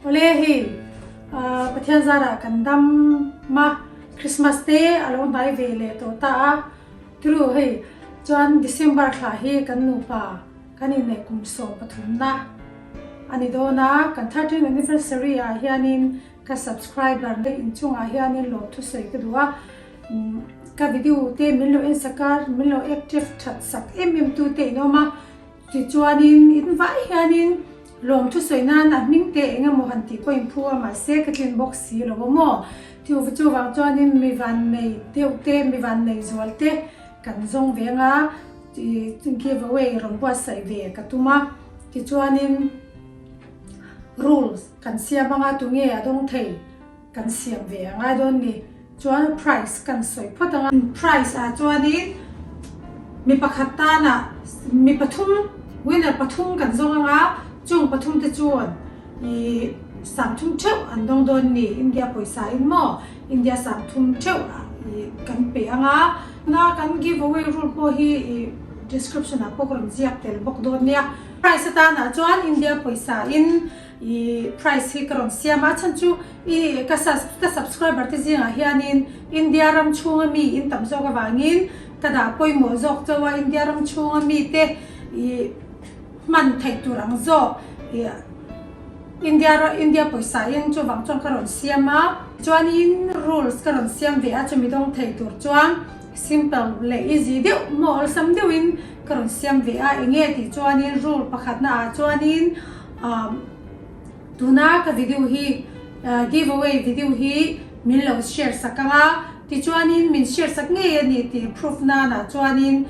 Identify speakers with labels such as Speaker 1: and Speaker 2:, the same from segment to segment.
Speaker 1: Awle hei Pathian zarah kan dam a, Christmas te a lo hnai ve leh tawh ta a, turu hei chuan December thla hi kan nupa kan inneih kum 13na a ni dawn a, kan 13 anniversary ah hianin ka subscriber te inchungah hianin lawmthu sawi ka duh a, ka video te min lo en sak a, min lo active that sak em em tu te in awm a. Tichuanin in vai hianin lawmthu sawi nan a hming te eng emaw han tih pawh in phu a, mahse ka tlin bawk si lo a maw? Chu chuvang chuanin mi vannei deuh te, mi vannei zual te kan zawng ve anga give away rawn buatsaih ve ka tum a. Tichuanin rules kan siam anga tunge a dawng thei kan siam ve a ngai dawn ni. Chuan price kan sawi phawt ang a. Price ah chuanin mi pakhat tana mi pathum winner pathum kan zawng ang a, chung pathum te chuan ih 30 theuh an dawng dawn ni India pawisa in maw India 30 theuh ih kan pe ang a. Tuna kan give away rule pawh hi ih description ah pawh ka rawn ziak tel bawk dawn nia. Price atanah chuan India pawisa in I price hi ka rawn siam a, a chhan chu i ka ka subscriber te zingah hianin India ram chhunga mi in tam zawk avangin ka dah pawimawh zawk chauh a, India ram chhunga mi te i hman theih tur ang zawk i India India pawisa in chuvang chuan ka rawn siam a, chuanin rules ka rawn siam ve a chumi dawng thei tur chuan simple leh easy deuh maw awlsam deuhin ka rawn siam ve a, enge tih chuanin rule pakhatna ah chuanin. Tuna ka video hi give away video hi min lo share sak ang a, tichuanin min share sak ngei a ni tih proof nana chuanin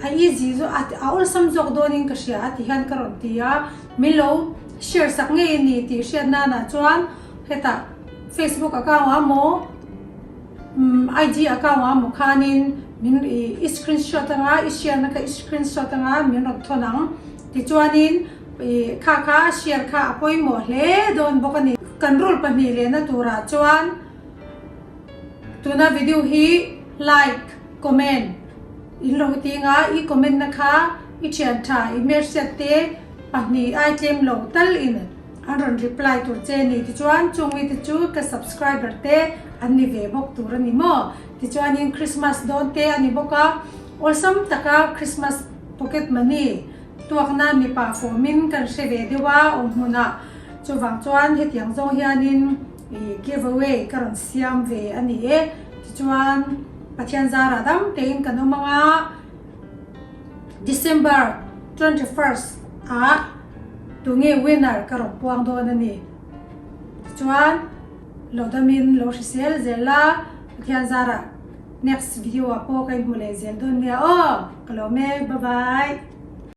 Speaker 1: a easy zawk a awlsam zawk dawnin ka hria a ti hian ka rawn ti a, min lo share sak ngei a ni tih hriat nana chuan hetah Facebook account ah maw IG account ah maw khanin min i screenshot anga i share na kha i screenshot anga min rawn thawn ang tichuanin. I kha kha share kha a pawimawh hle dawn bawk a ni. Kan rule pahnih lehna turah chuan tuna video hi like, comment in lo ti anga i comment na kha i thian tha i hmelhriat te pahnih ai tlem lo tal in an rawn reply tur che ni tichuan chung mite chu ka subscriber te an ni ve bawk tur a ni maw. Tichuanin Christmas dawn te a ni bawk a, awlsam taka Christmas pocket money Tuakna mipa fawmin kan hre ve deuh a awm hmunah chuvang chuan hetiang zawng hianin ih give away ka rawn siam ve a ni e. Tichuan Pathian zarah dam tein kan awm ang a, December 21st ah tunge winner ka rawn puang dawn a ni. Tichuan lo damin lo hrisel zel la Pathian zarah next video ah pawh ka inhmu leh zel dawn nia aw. Ka lawm e, bye bye.